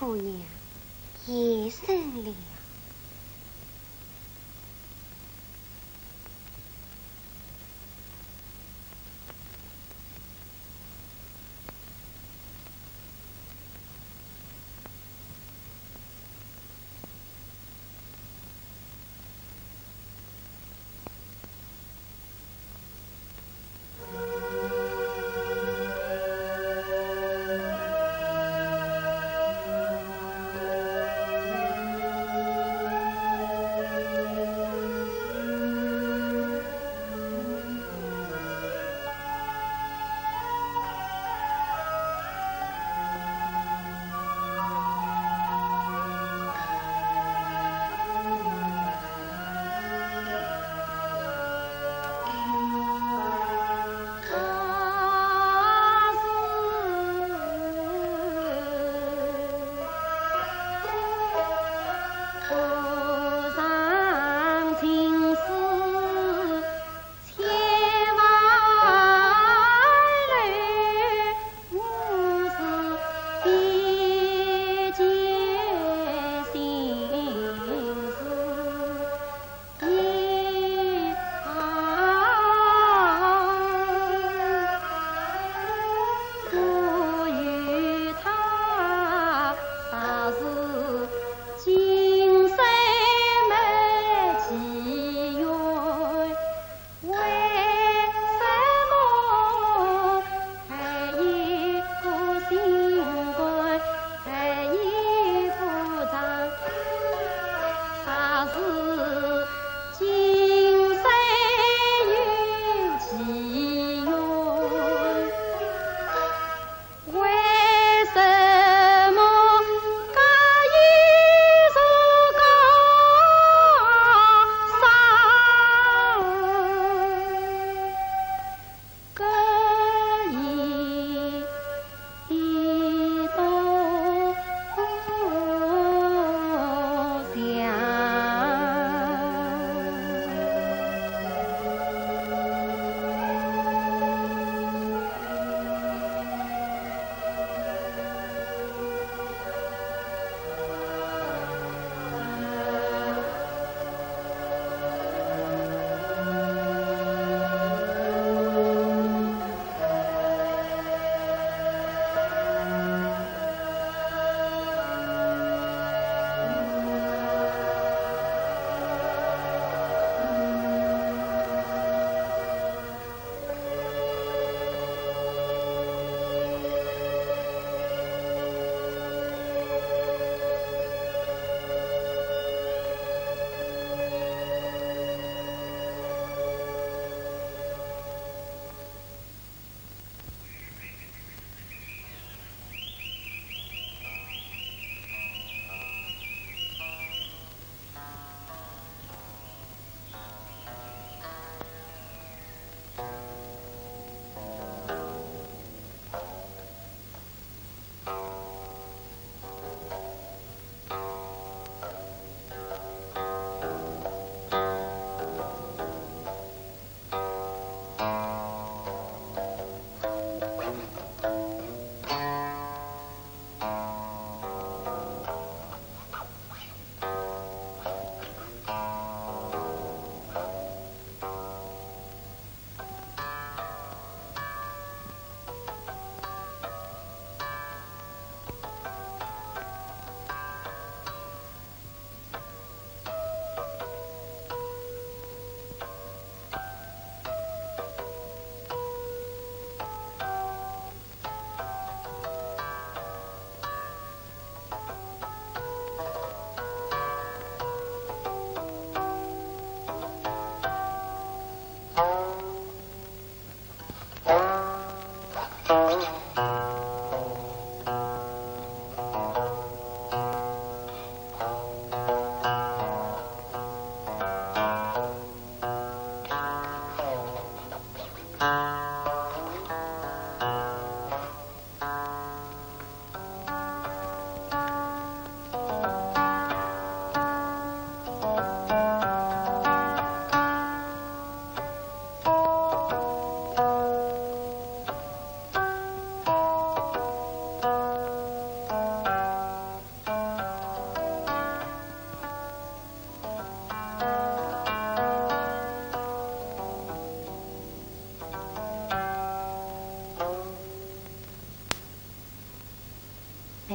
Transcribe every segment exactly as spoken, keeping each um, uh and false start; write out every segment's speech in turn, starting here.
姑娘也生了。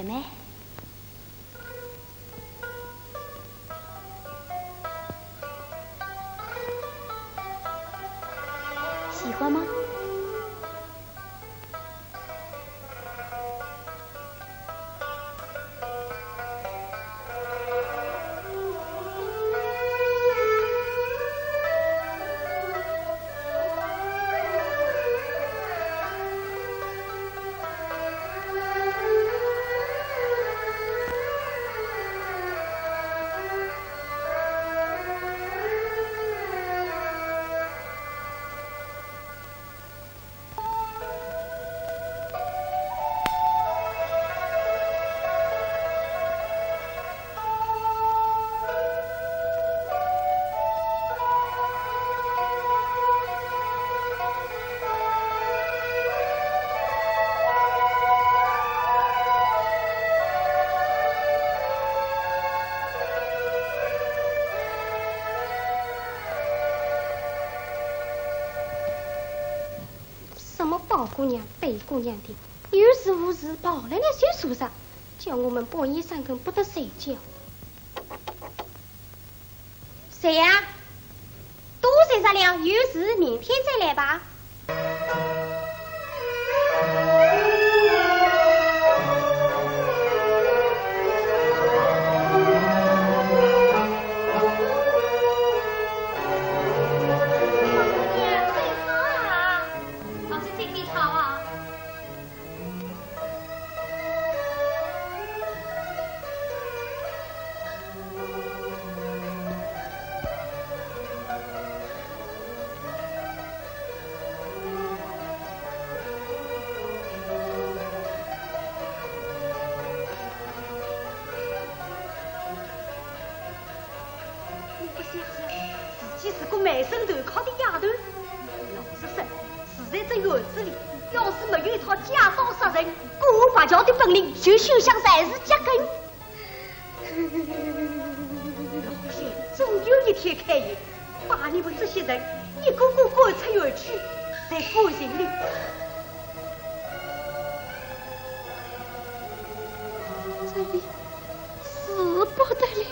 妹妹，喜欢吗？ 什么宝姑娘、贝姑娘的，有事无事跑来了就坐着，叫我们半夜三更不得睡觉。谁呀？都睡着了，有事明天再来吧。 我不想想，自己是个卖身投靠的丫头。老实说，住在这院子里，要是没有一套家法杀人、过河伐桥的本领，就休想再次扎根。老天，总有一天开眼，把你们这些人一个个赶出园去，在感情里。 这里死不得了。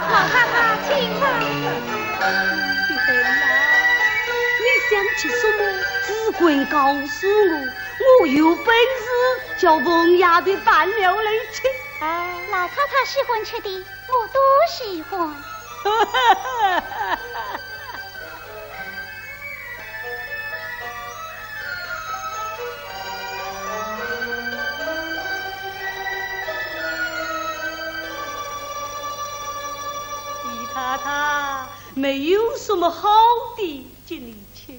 老太太，请吧。你想吃什么？只管告诉我，我有本事叫凤丫头搬了来吃。老太太喜欢吃的，我都喜欢。 姨太太，没有什么好的给你吃。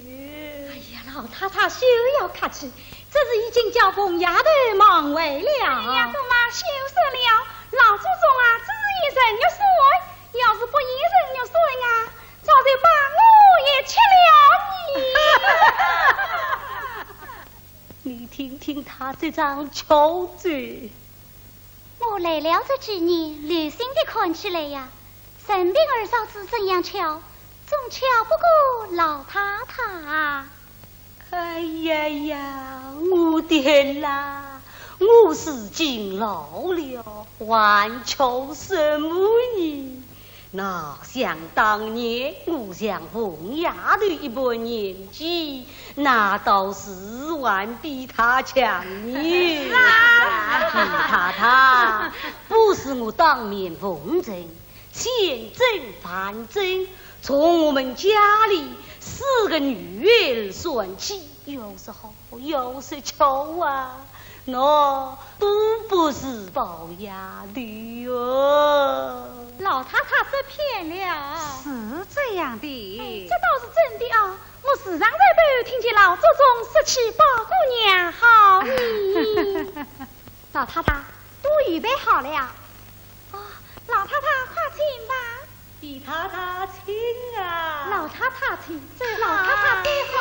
哎呀，老太太休要客气，这是已经叫凤丫头忙坏了。哎呀，姑妈，休说了，老祖宗啊，只是嫌人肉酸，要是不嫌人肉酸啊， 早就把我也吃了呢。一张巧嘴。我来了这几年，留心地看起来呀，任凭二嫂子怎样巧，总巧不过老太太啊。哎呀呀，我的啦，我如今老了，还巧什么呢？ 哪想当年，我像凤丫头一般年纪，那倒是还比她强呢。是啊。李太太，不是我当面奉承，千真万真，从我们家里四个女儿算起，有时候 有时巧啊，喏，都不是宝丫头哟。老太太说偏了。是这样的。哎，这倒是真的啊，我时常在背后听见老祖宗说起宝姑娘好呢。老太太，都预备好了呀。哦，老太太，快请吧。 李太太请啊。老太太请。这老太太真好。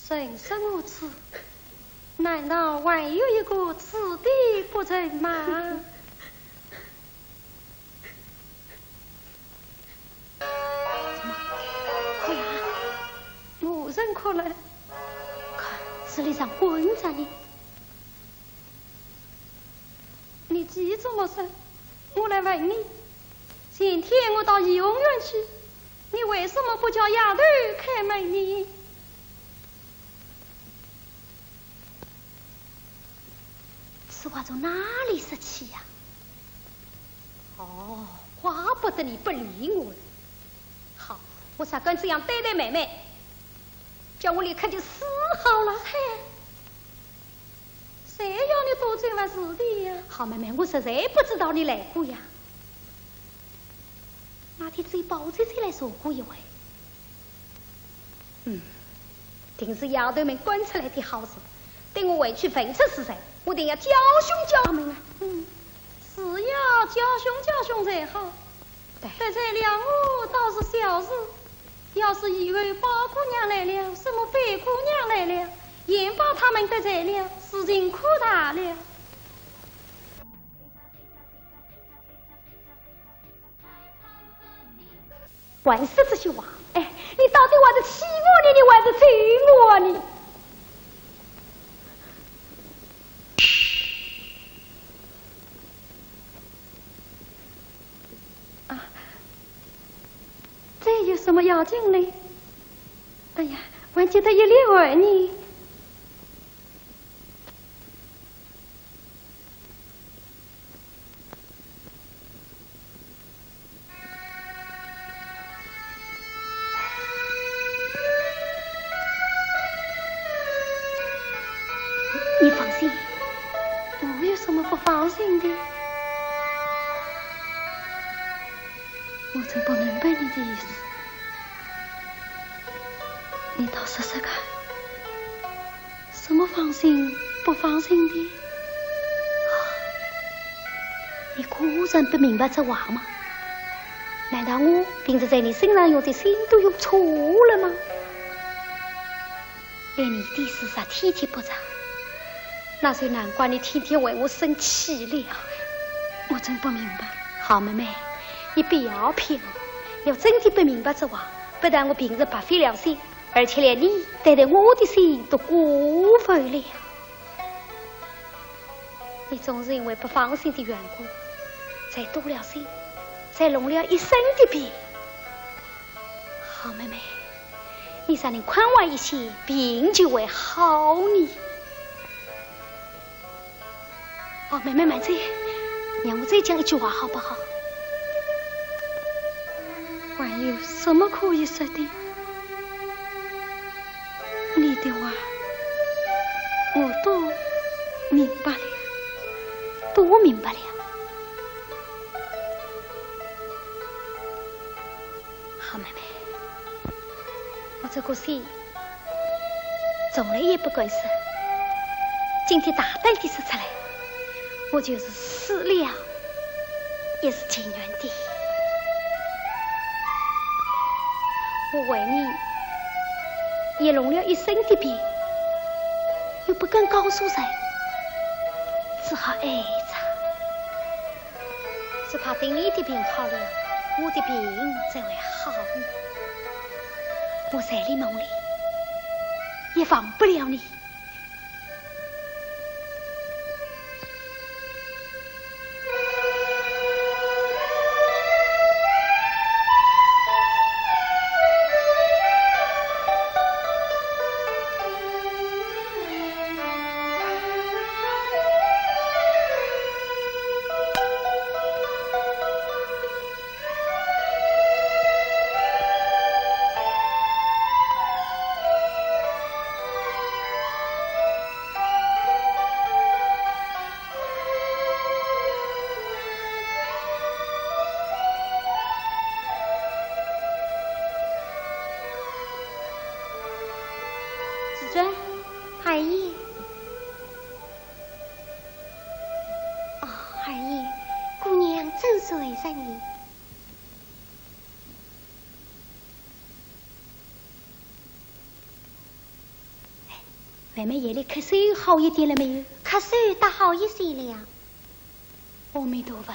人生如此，难道还有一个子弟不成吗？怎么？哭呀？无人哭了。看，是脸上滚着呢。 你急做么事？我来问你，前天我到怡红院去，你为什么不叫丫头开门呢？此话从哪里说起呀？哦，怪不得你不理我了。好，我才敢这样对待妹妹，叫我立刻就死好了。嘿， 谁要你多嘴么事的呀？好妹妹，我实在不知道你来过呀。那天只有宝姐姐来坐过一回。嗯，定是丫头们干出来的好事，等我回去问出是谁，我定要教训教训。好妹妹。嗯，是要教训教训才好。 对。得罪了我倒是小事，要是以后宝姑娘来了，什么贝姑娘来了，也把她们得罪了，事情可大了。还说这些话，哎，你到底还是欺负我呢，你还是咒我呢？ 啊，这有什么要紧呢？哎呀，还急得一粒儿呢。 你放心。我有什么不放心的？我真不明白你的意思。你倒说说看。 什么放心不放心的？你果然不明白这话吗？难道我平时在你身上用的心都用错了吗？连你的事也体贴不着，那就难怪你天天为我生气了。我真不明白。好妹妹，你不要骗我，要真的不明白这话，不但我平时白费良心， 而且连你对待我的心都辜负了。你总是因为不放心的缘故，才多了心，才弄了一身的病。好妹妹，你若能宽慰一些，病就会好呢。 哦，妹妹慢走，让我再讲一句话好不好？还有什么可以说的？你的话我都明白了，都明白了。好妹妹，我这个心 从来也不敢说，今天大胆地说出来，我就是死了也是情愿的。我为你也弄了一身的病，又不敢告诉人，只好挨着。 只怕等你的病好了，我的病才会好呢。我在你梦里也忘不了你。 紫鹃，二爷。哦，二爷，姑娘正是为着你。妹妹夜里咳嗽好一点了没有？咳嗽倒好一些了。阿弥陀佛。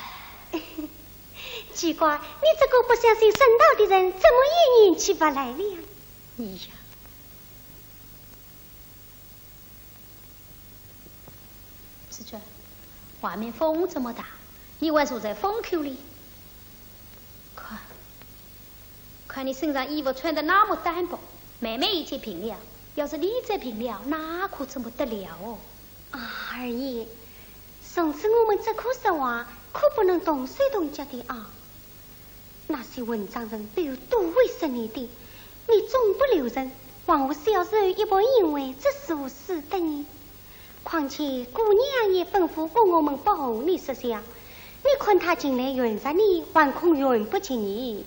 奇怪，你这个不相信神道的人，怎么也年纪不来了？你呀。 紫鹃，外面风这么大，你还坐在风口里？看，看你身上衣服穿得那么单薄，妹妹已经病了，要是你再病了，那可怎么得了哦？啊，二爷，从此我们这棵树啊，可不能动手动脚的啊。 那些混账人都有多为十年的，你总不留人，还我小时候一步因为这事死的呢？况且姑娘也吩咐过我们不和你说相，你看她近来怨煞你，还恐怨不及你。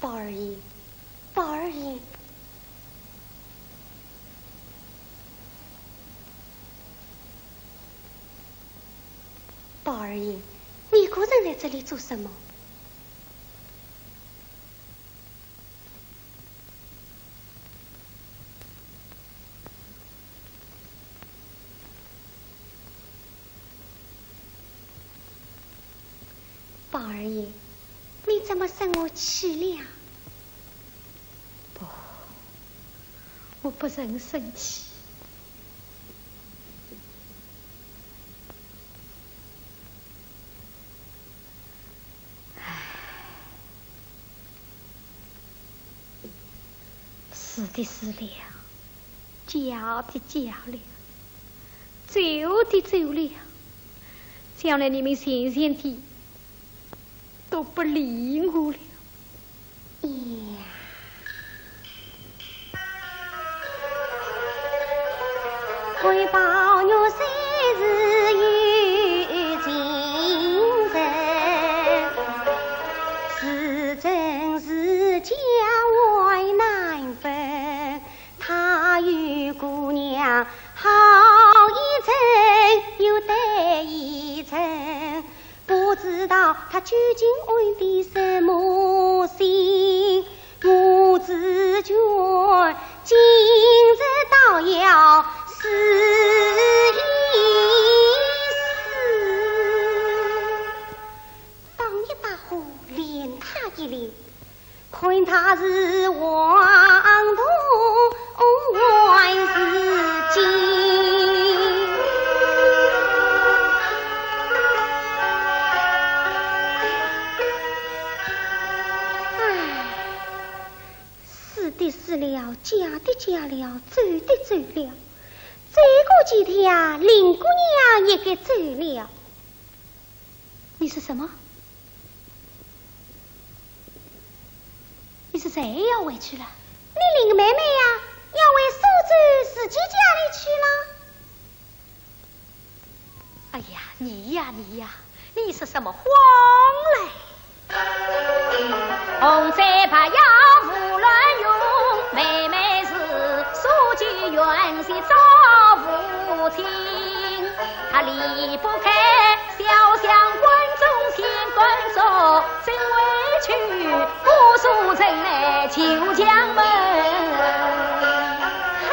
宝二爷，宝二爷，宝二爷，你一个人在这里做什么？ 宝二爷，你怎么生我气了？不，我不曾生气。唉，死的死了， 嫁的嫁了，走的走了，将来你们全全的都不理我了。呀。 当一把火，连他一连。 唉，死的死了，嫁的嫁了，走的走了，走过几天，林姑娘也该走了。 你说什么？你是谁要回去了？你林妹妹呀，要回苏州自己家里去了。哎呀，你呀，你呀，你说什么话来？ 哼，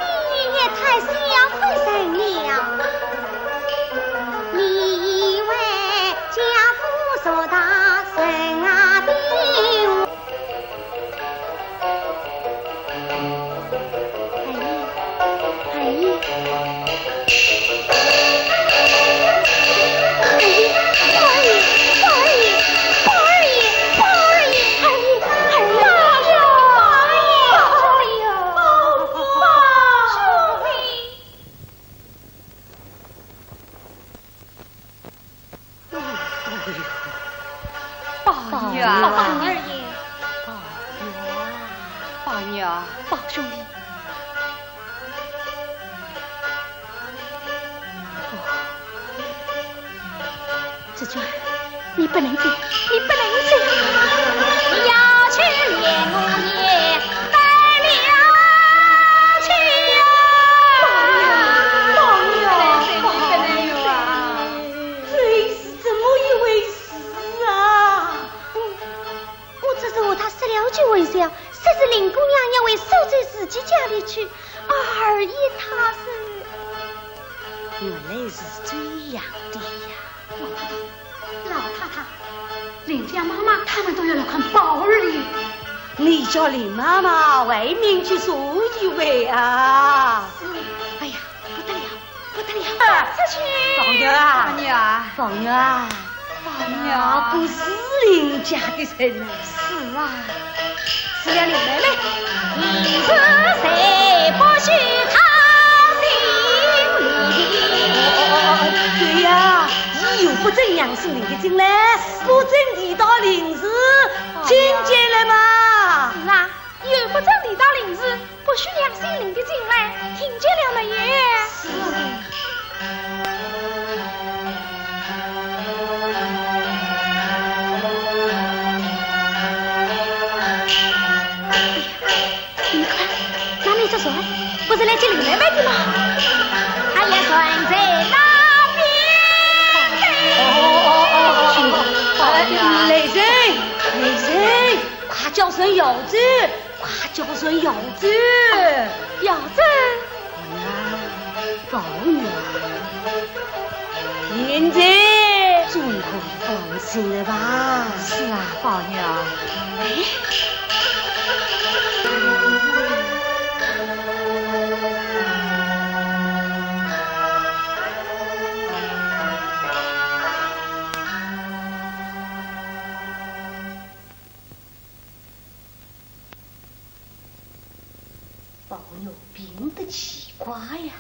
你也太小看人了。宝二爷。宝玉啊，宝兄弟。紫鹃，你不能走，你不能走。要去连我也带了去呀。宝玉啊，宝玉啊，这是怎么一回事啊？ 我只是和他说了句玩笑，说是林姑娘要回苏州自己家里去，二爷他是……原来是这样的呀。老太太，老太太，林家妈妈他们都要来看宝二爷。你叫林妈妈外面去坐一会啊。是。哎呀，不得了， 不得了，出去！宝玉啊，宝玉啊，宝玉啊，宝玉啊，不是林家的人啊。是啊，是呀，林妹妹。你是谁不许他进来？对呀，你又不准杨森林的进来，不准提到林氏，听见了吗？是啊，又不准提到林氏， 不许杨森林的进来，听见了没有？是。哎呀，你看，那面这船不是来接林妹妹的吗？哎呀，船在那边。哦，哦，哦，哦，哦，哎，来人，来人，快叫声要走。 快叫声要走。要走？哎呀，宝玉啊，现在总可以放心了吧？是啊，宝玉啊。哎。 宝玉病得奇怪呀，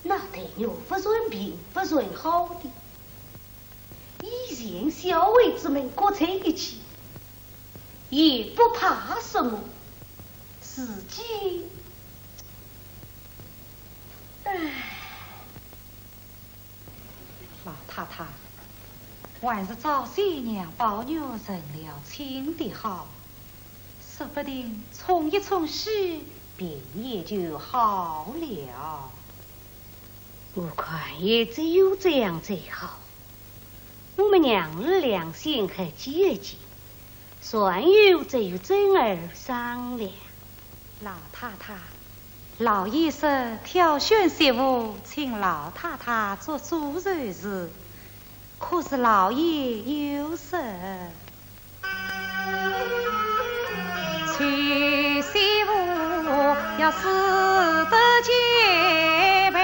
那黛玉不算病，不算好的，以前小孩子们各在一起，也不怕什么，自己，唉。 老太太，还是早些让宝玉成了亲的好，说不定冲一冲喜，病也就好了。我看也只有这样最好。我们娘儿两心合计合计， 船友再与珍儿商量。老太太，老爷说挑选媳妇，请老太太做主就是，可是老爷又说，娶媳妇要使得结拜，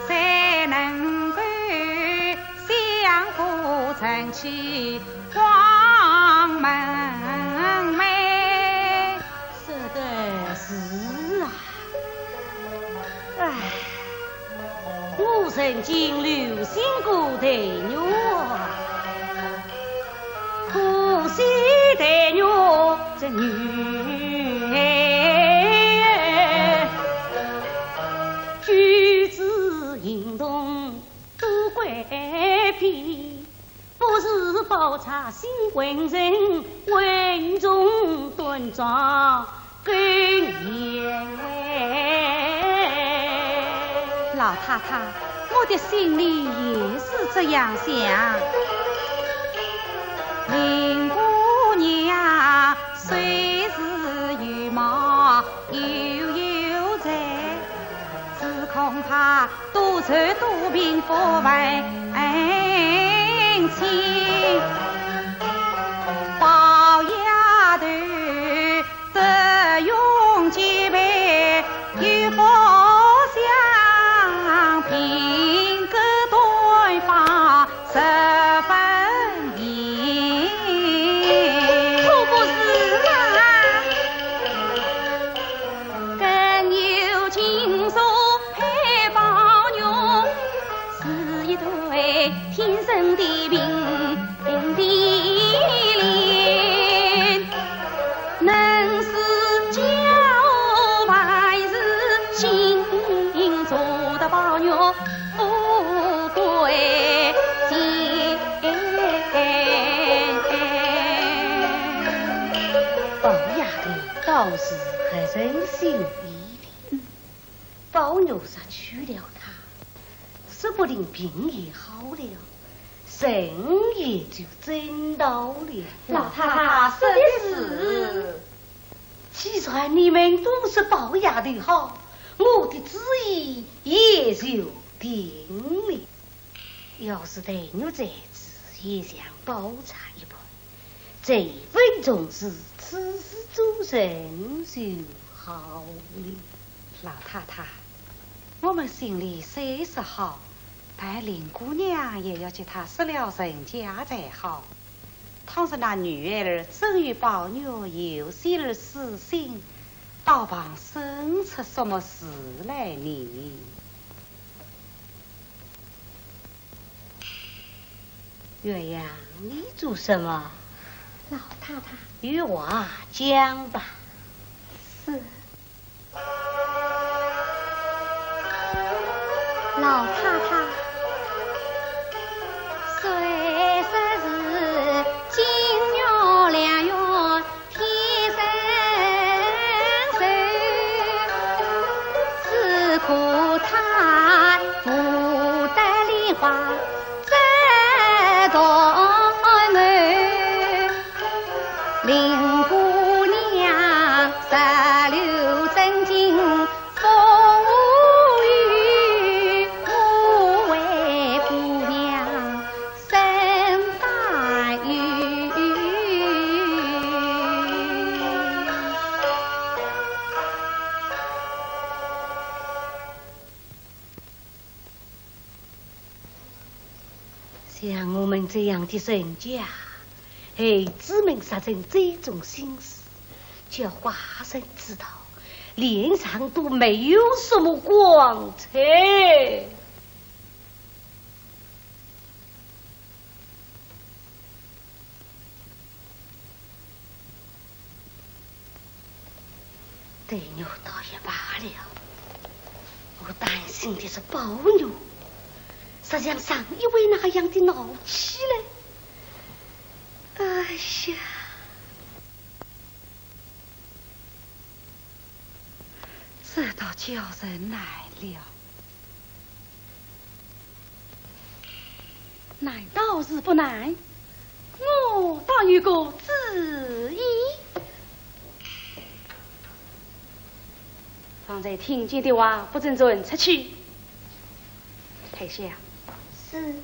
才能够 相互成其光门楣。说得是啊。唉，我曾经留心过黛玉，可惜黛玉这女儿，举止行动 多乖僻，不是宝钗新婚人，稳重端庄更贤惠。老太太，我的心里也是这样想。林姑娘虽是有貌又有才，只恐怕 多愁多病不问亲。宝丫头得用几杯，又不想品格端方十分明。可不是啊。 更有金锁配宝玉，是一对天生的并玉富贵心。宝丫头倒是合人心意的，宝玉若娶了她，说不定病也好了，人也就真到了。老太太说的是。 既然你们都说宝丫头好，我的主意也就定了。要是黛玉在此，也像宝钗一般，这一分钟是此事做成就好了。老太太，我们心里虽说好，但林姑娘也要给她说了人家才好。 倘若那女儿真与宝玉有些儿私心，倒怕生出什么事来呢？鸳鸯，你做什么？老太太。有话讲吧。是。 老太太。虽说是金玉良缘天生寿，只可她无得莲花 这段门，林姑娘石榴真情风雨，我为姑娘身担忧。 像我们这样的人家，孩子们若真这种心思，叫外人知道，脸上都没有什么光彩。 黛玉倒也罢了，我担心的是宝玉，实像上一回那样的闹起来。哎呀！ 这倒叫人难了。难倒是不难，我倒有个主意。方才听见的话，不准传出去。退下。是。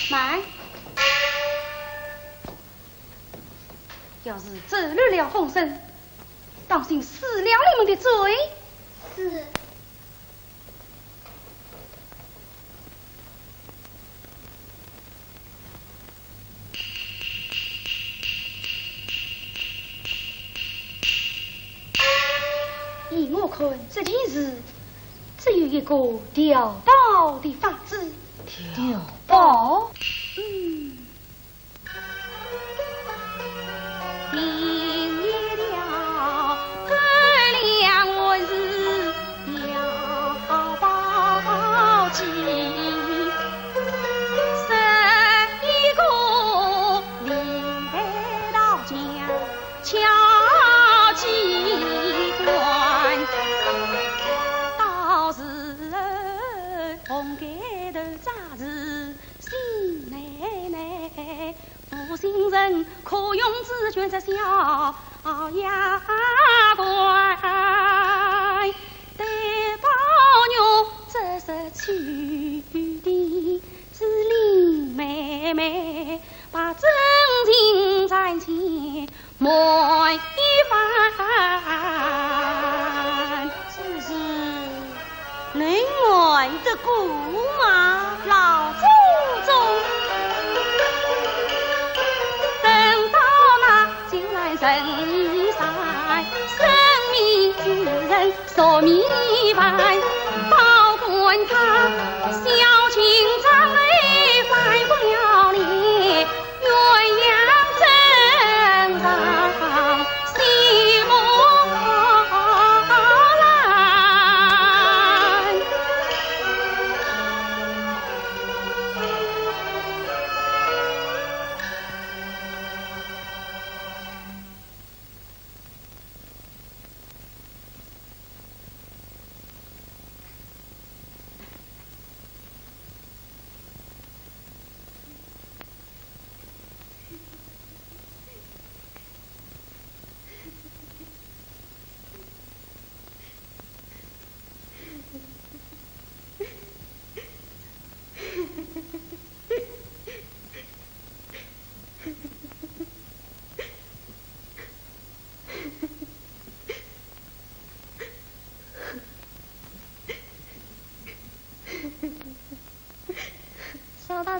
慢。 要是走漏了风声，当心失了你们的罪。是。依我看，这件事只有一个调包的法子。调包？嗯。 此事 能瞒得过吗？老祖宗。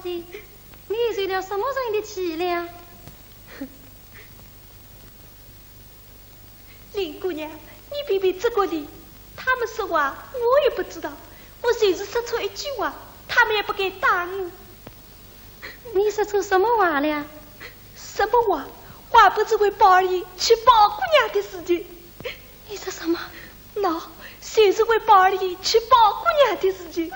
你又受了什么人的气了？林姑娘，你别别责怪你，他们说话我也不知道，我就是说错一句话，他们也不敢打我。你说错什么话了？什么话？话不是为宝二爷娶宝姑娘的事情。 你说什么？喏，就是为宝二爷娶宝姑娘的事情。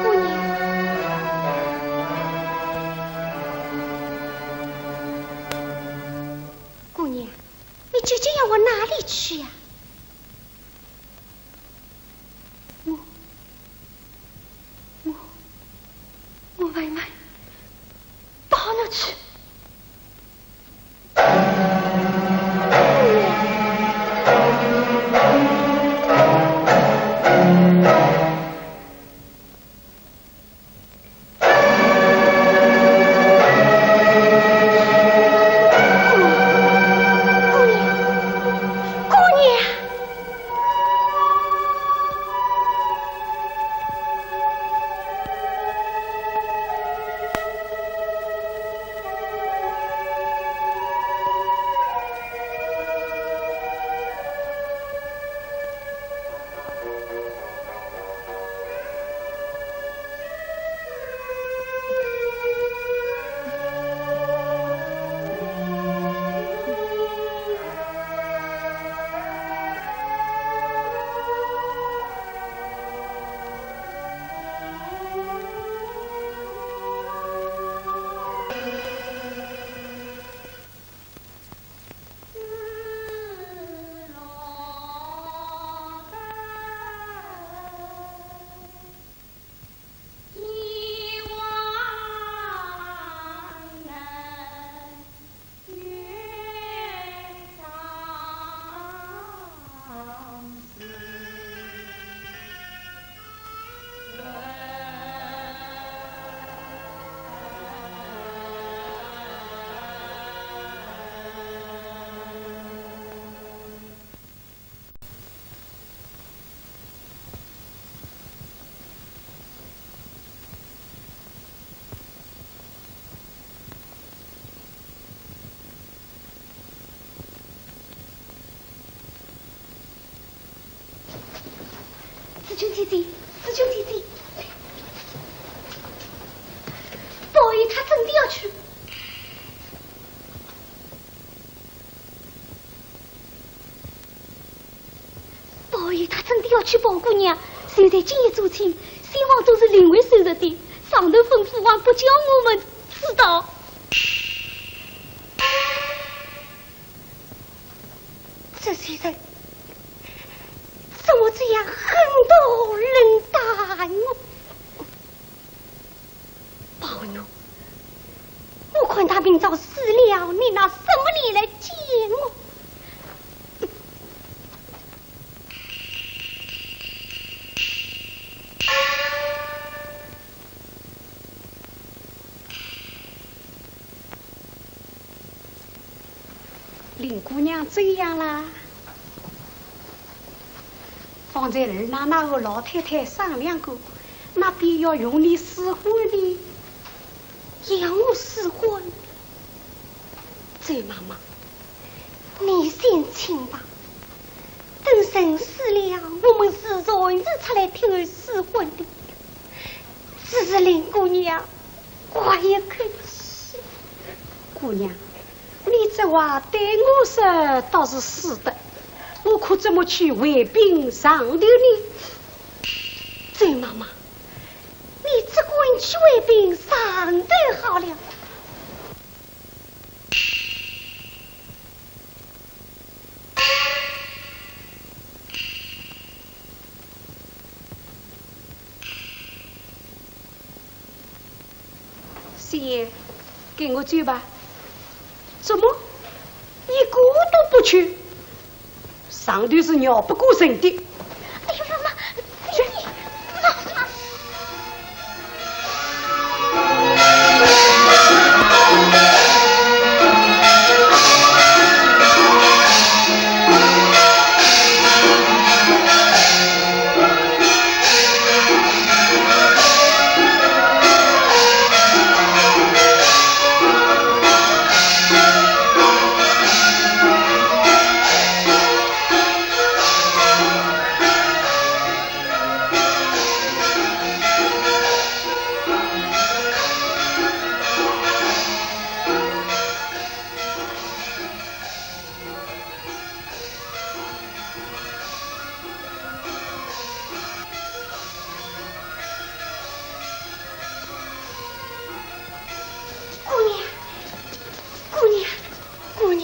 姑娘，姑娘，你究竟要往哪里去呀？我，我，我慢慢跑了去。 紫鹃姐姐，紫鹃姐姐，宝二爷他真的要娶 宝二爷他真的要娶宝姑娘，现在今夜做亲，新房都是另外收拾的，上头吩咐还不叫我们知道。这些人怎么这样狠毒冷淡哦？ 宝玉，我看他明朝死了，你拿什么脸来见我？ 林姑娘怎样啦？方才二奶奶和老太太商量过，那边要用你试婚的。要我使唤？周妈妈，你先请吧。等人死了，我们是轮着出来替儿使唤的。只是林姑娘，我也可气。姑娘，你这话对我说倒是使得，我可怎么去回禀上头呢？周妈妈，你只管去回禀上头好了。四爷，跟我走吧。怎么？一个都不去？ 上头是拗不过人的。哎呦，妈妈，哎呦，你，妈妈。姑娘，姑娘，姑娘。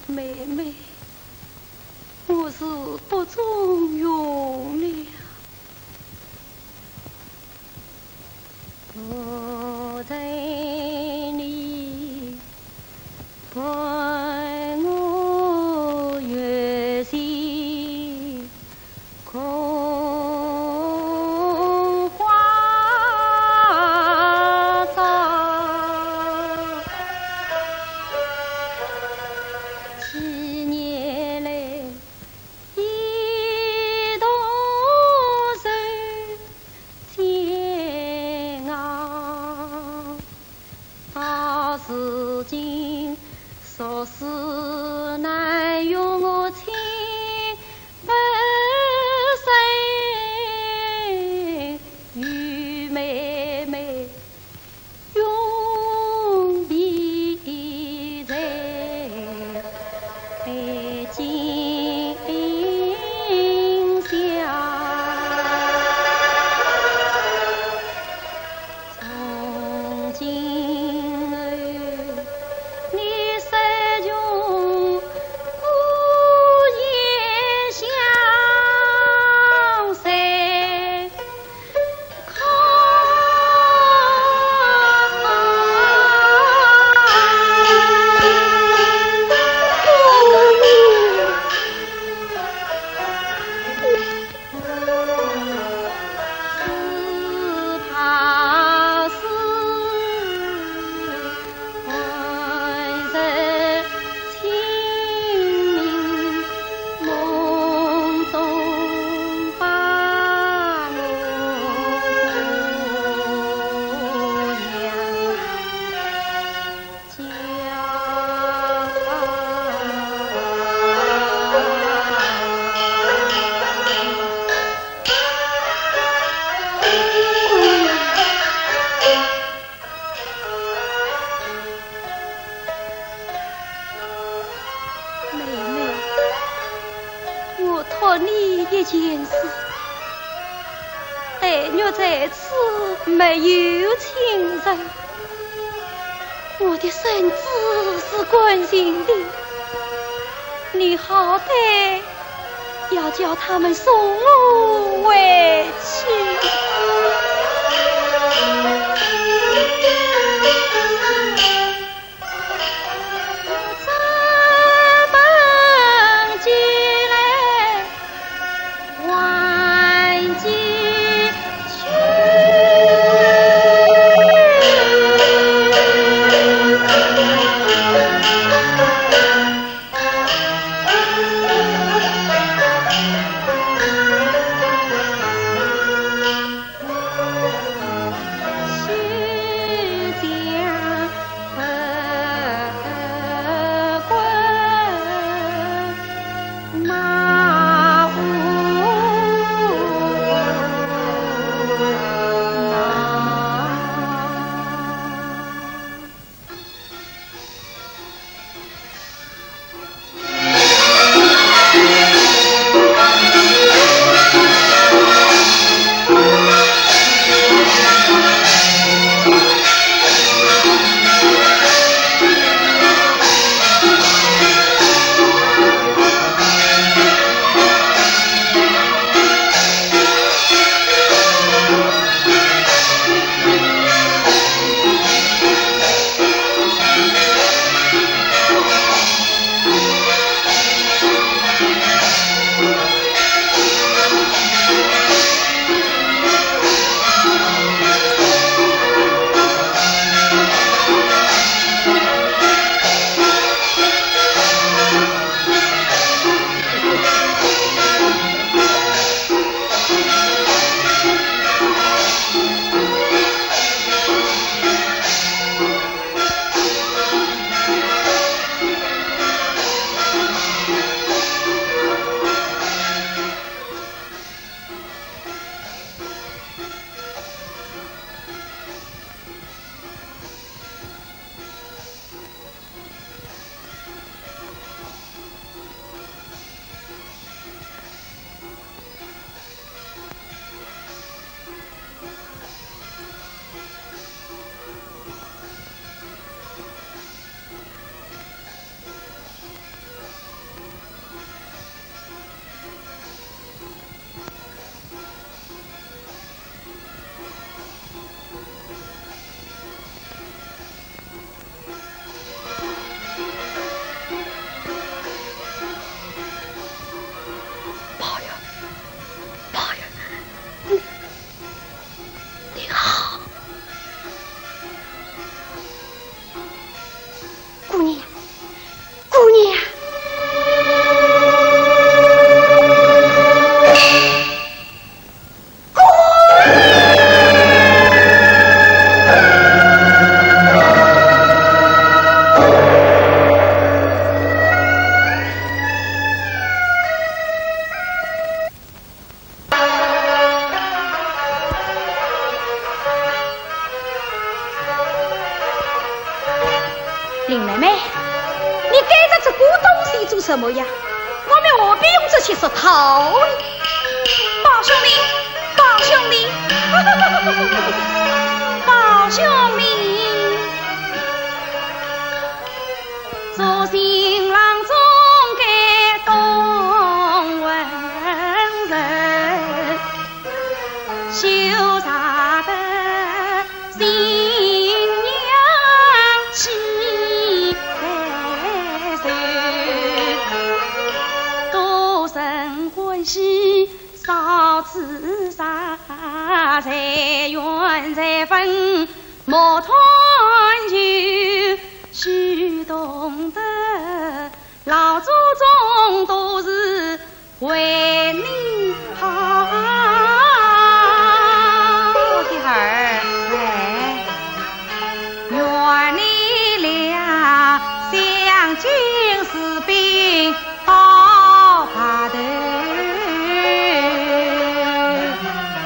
妹妹，我是不中用了。不在你，伴我月行 空花照，几年来一同守煎熬。 到如今，俗世难容我情不深，与妹妹永别在北京乡。 从今后，你失穷孤雁相随。妹妹，我托你一件事，黛玉在此没有亲人， 我的身子是干净的，你好歹要叫他们送我回去。林妹妹，你带着这个东西做什么呀？我们何必用这些石头呢？宝兄弟，宝兄弟，宝兄弟。 我的儿，哎。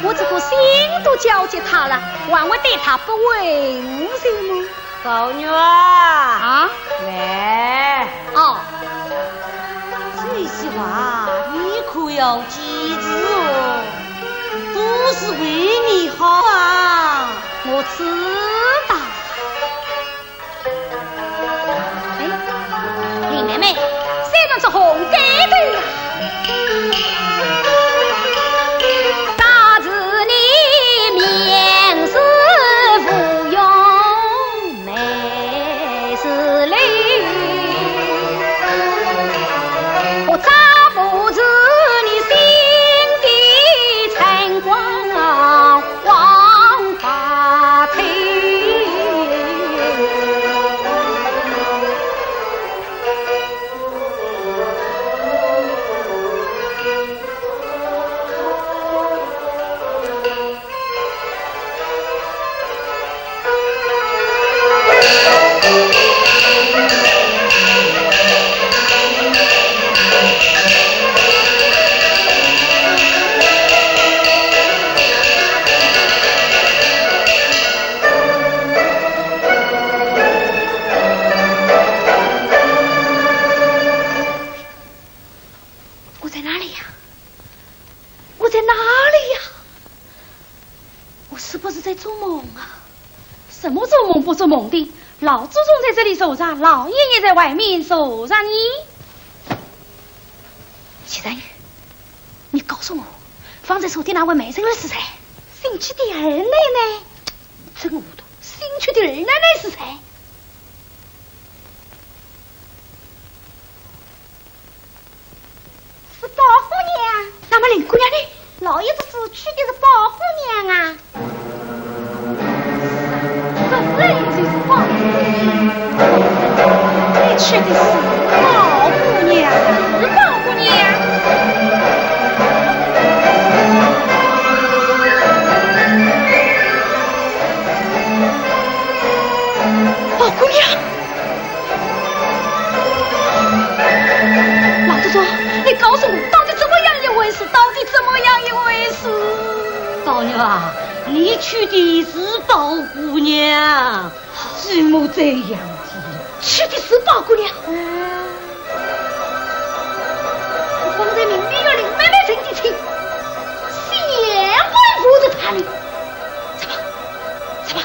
我这个心都交给他了，还会对他不温柔吗？ 宝玉啊，啊？来。哦。这些话你可要记住哦，都是为你好啊。我知道。哎，林妹妹，身上这红盖头啊。 我在哪里呀？我在哪里呀？我是不是在做梦啊？什么做梦不做梦的？老祖宗在这里坐着，老爷也在外面坐着呢。谢三爷，你告诉我，方才说的那位美人儿是谁？新娶的二奶奶。真糊涂，新娶的二奶奶是谁？ 是宝姑娘。那么林姑娘呢？老爷这次娶的是宝姑娘啊。这人就是宝姑娘。你娶的是宝姑娘。是宝姑娘。宝姑娘。 老祖宗，你告诉我，到底怎么样一回事？到底怎么样一回事？宝玉啊，你娶的是宝姑娘，怎么这样子？娶的是宝姑娘。嗯。我方才明明与林妹妹成的亲，怎会负着她呢？怎么？ 怎么？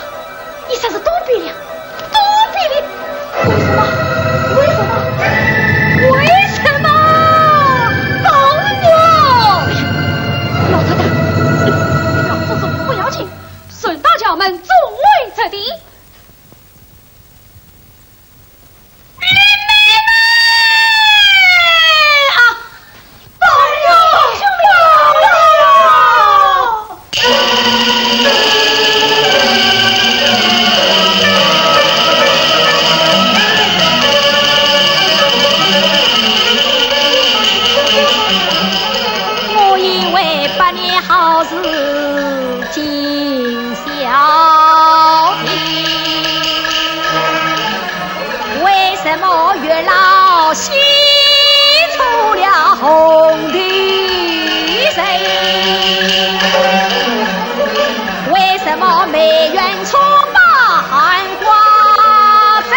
你说是都变了？都变了？为什么？为什么？为什么？宝玉！哎呀，老太太，老祖宗不要紧，沈大家们众位在定。 林妹妹啊，宝玉，兄弟，宝玉！我以为百年好事尽 消停，为什么月老戏出了红的嘴？为什么梅园错把寒花醉？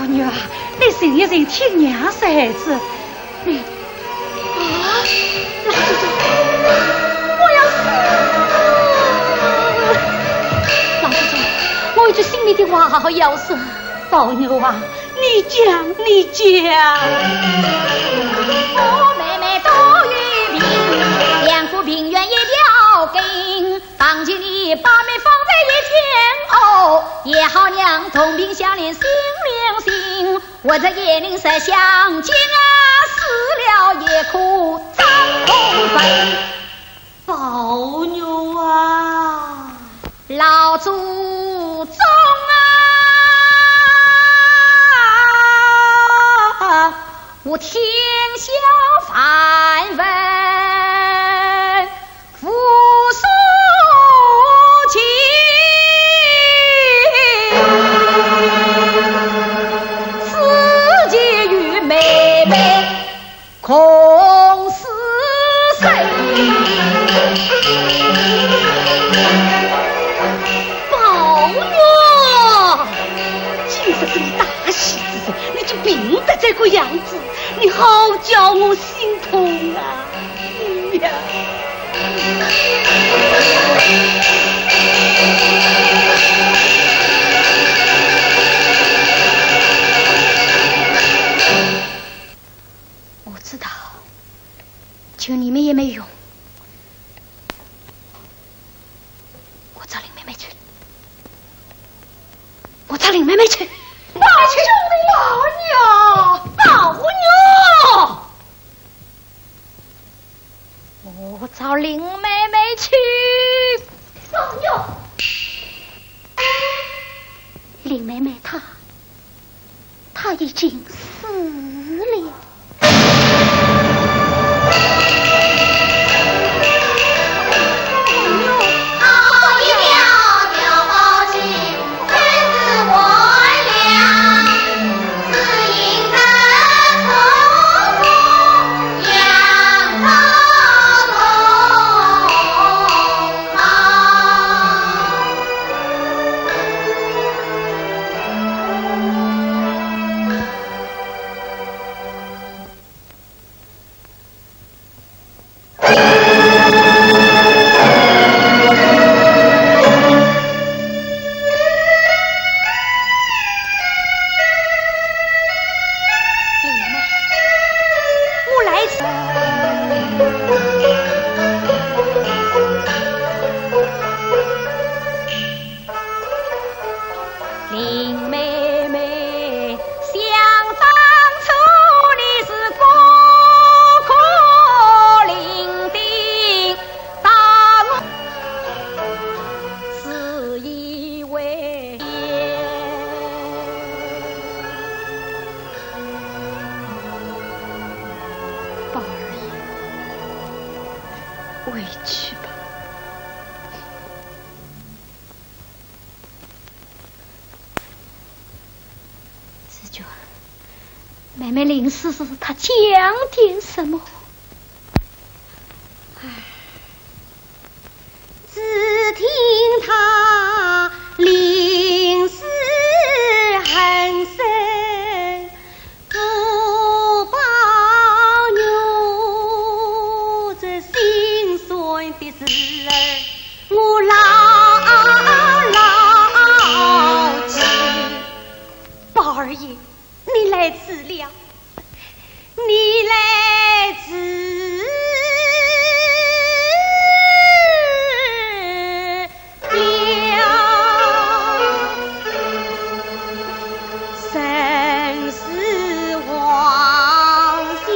女儿，你静一静，听娘说孩子。你，啊，老祖宗，我要死了！老祖宗，我有句心里的话要说。宝玉啊，你讲，你讲。我妹妹都有病，两个病院一条根，当今你把妹放在一边哦，也好让同病相怜心连心，或者也能实相见啊，死了也可葬同坟。宝玉啊，老祖宗啊，我天下万物无所求，只求与妹妹 共死生。宝玉，今日是你大喜之日，你就病得这个样子，你好叫我心痛啊！你呀。 我知道，求你们也没用。我找林妹妹去。我找林妹妹去。宝兄弟，宝玉，宝玉。 我找林妹妹去。宝玉，林妹妹她，她已经死了。林妹妹，我来迟。 林妹妹，想当初你是孤苦伶仃，把我视以为宝二爷，回去吧。 紫鹃，妹妹临死时她讲点什么？唉，只听她临死很深 不抱怨，这心酸的事儿，我牢牢记。宝二爷，你来迟了，你来迟 了，生死黄泉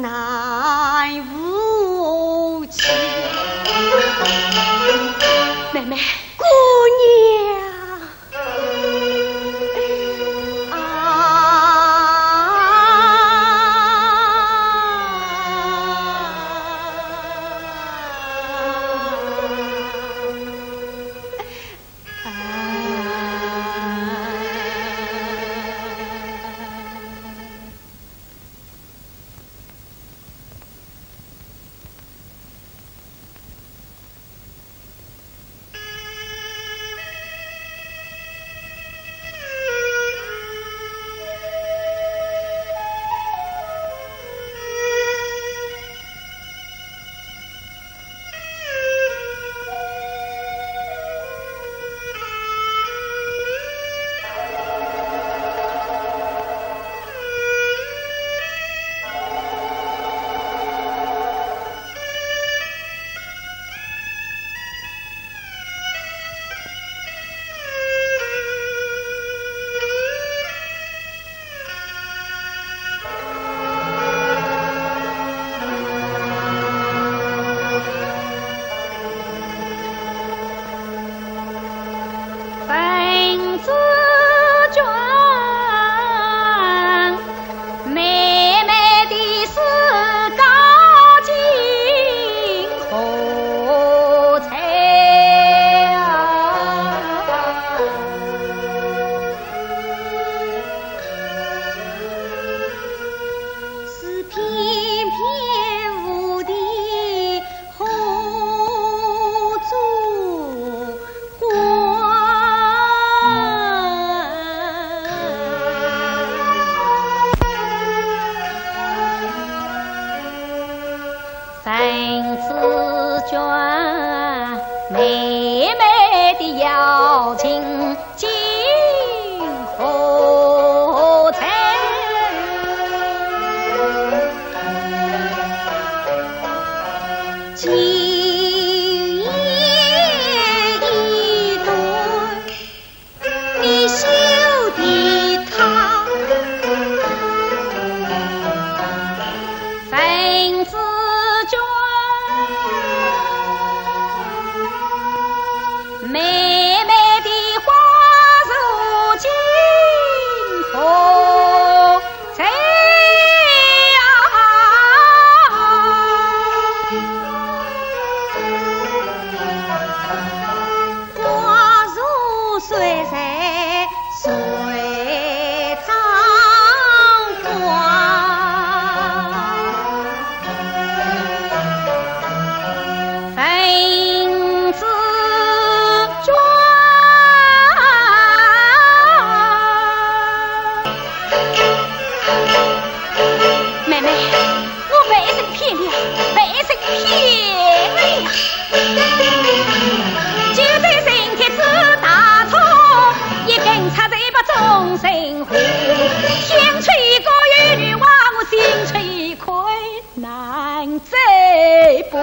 难无期。妹妹。姑娘。情景何在？今夜一对你绣的她，分子君。 妹妹的花如今何在呀？花如水在水中花。 分子君。妹妹，我被人骗了，被人骗了呀！九州城铁子大错，一根插嘴把众生护。想出一个有女娃，我心吹开。 难再不。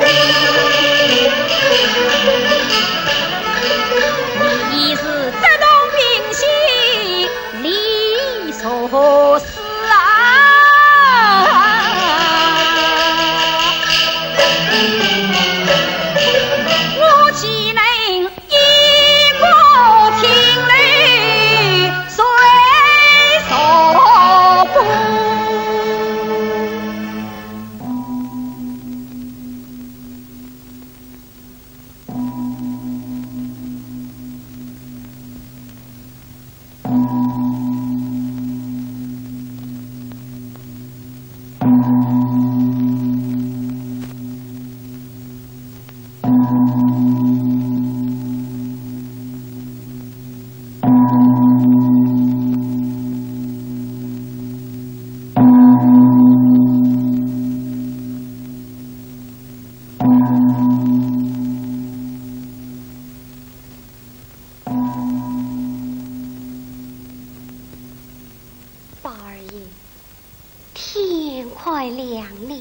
一时得同病心，理所思啊。我岂能 一个情侣谁受不？宝二爷，天快亮了，